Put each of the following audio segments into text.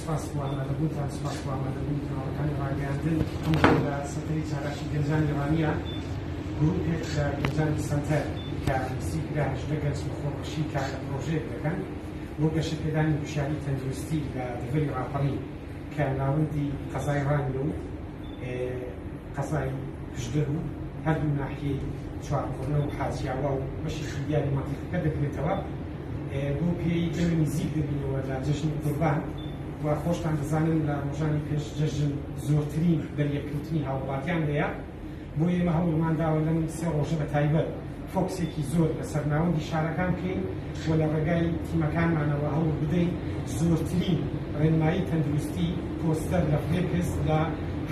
سوپاس بۆ ئامادەبوونتان، سوپاس بۆ ئامادەبوونی کەناڵەکانی ڕاگەیاندن. ئەمڕۆ لە سەنتەری چالاکی گەنجانی ڕانیە گروپێک لە گەنجانی سەنتەر کە نزیک لە 18 گەنج بە خۆبەخشی کار لە پڕۆژەیەک دەکەن بۆ گەشەپێدانی هوشیاری تەندروستی لە دەڤەری ڕاپەڕین کە ناوەندی قەزای ڕانیە و قەزای پشدەر و هەردوو ناحیەی چوارقوڕنە و حاجیاوا و بەشێکی دیاری مەنتیقەکە دەگرێتەوە. بەو پێیەی ئێمە نزیک دەبینەوە لە جەژنی قوربان و خۆشتان دەزانن لە ڕۆژانی پێش جەژن زۆرترین بەریەککەوتنی هاووڵاتیان هەیە، بۆیە ئێمە هەوڵمان داوە لەم سێ ڕۆژە بە تایبەت فۆکسێکی زۆر لەسەر ناوەندی شارەکان بکەین و لە ڕێگای تیمەکانمانەوە هەوڵ بدەین زۆرترین ڕێنمایی تەندروستی پۆستەر لە فلێکس لە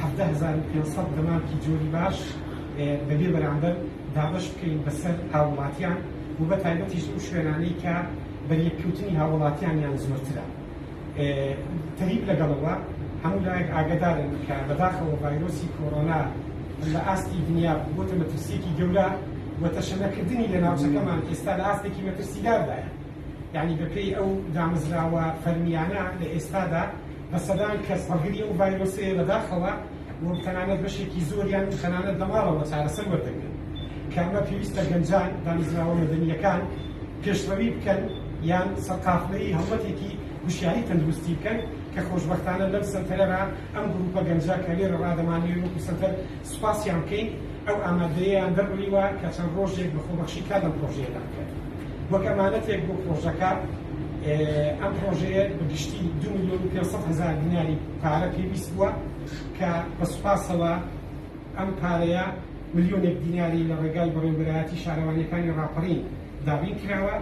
17,500 دەمامکی جۆری باش بەبێ بەرامبەر دابەش بکەین بەسەر هاووڵاتیان و بە تایبەتیش ئەو شوێنانەی کە بەریەککەوتنی هاووڵاتیانیان زۆرترە. تەریب لەگەڵەوە هەموو لایەک ئاگادارن کە بەداخەوە ڤایرۆسی کۆرۆنا لە ئاستی دنیا بۆتە مەترسیەکی گەورە و تەشەنەکردنی لە ناوچەکەمان ئێستا لە ئاستێکی مەترسیداردایە. یانی بەپێی ئەو دامەزراوە فەرمیانە لە ئێستادا بە سەدان کەس هەڵگری ئەو ڤایرۆسەیە بەداخەوە و تەنانەت بەشێکی زۆریان تەنانەت لە ماڵەوە چارەسەر وەردەگرن کە ئەمە پێویستە گەنجان، دامەزراوە مەدەنییەکان پێشڕەوی بکەن یان سەرقافلەی هەڵمەتێکی هوشیاری تەندروستی بکەن کە خۆشبەختانە لەم سەنتەرەرا ئەم گروپە گەنجە کە لێرە ڕادەمانەوێت وەکو سەنتەر سوپاسیان بکەین ئەو ئامادەیەیان دەربڕیوە کە چەند ڕۆژێک بە خۆبەخشی کار لەم پڕۆژەیەدا بکەن وەک ئەمانەتێک بۆ پڕۆژەکە. ئەم پڕۆژەیە بە گشتی 2 ملیۆن و 500 هەزار دیناری پارە پێویست بووە کە بە سوپاسەوە ئەم پارەیە ملیۆنێک دیناری لە ڕێگای بەڕێوەبەرایەتی شارەوانیەکانی ڕاپەڕین دابین کراوە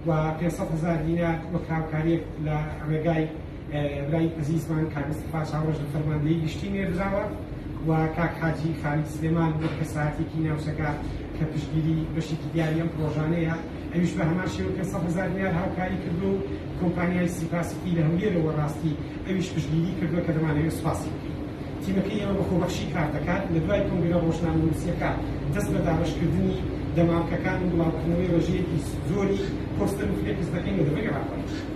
و 500 هەزار دینار وەک هاوکاریەک لە ڕێگای برای ئەزیزمان کاک مستەفا چاوڕەش لە فەرماندەیی گشتی نێردراوە و کاک حاجی خالید سلێمان وەک کەسایەتێکی ناوچەکە کە پشتگیری بەشێکی دیاری ئەم پڕۆژانەیە ئەویش بە هەمان شێوە 500 هەزار دینار هاوکاری کردووە و کۆمپانیای سیپاسیتی لە هەولێرەوە ڕاستی ئەویش پشتگیری کردووە کە دەمانەوێت سوپاسی بکەین. تیمەکەی ئێمە بە خۆبەخشی کار دەکات، لە دوای کۆنگرە ڕۆژنامەنووسییەکە دەست بە دابەشکردنی دەمامکەکان و بڵاوکردنەوەی ڕێژەیەکی زۆری پۆستەر و فلێکس دەکەین لە دەڤەری ڕاپەڕین.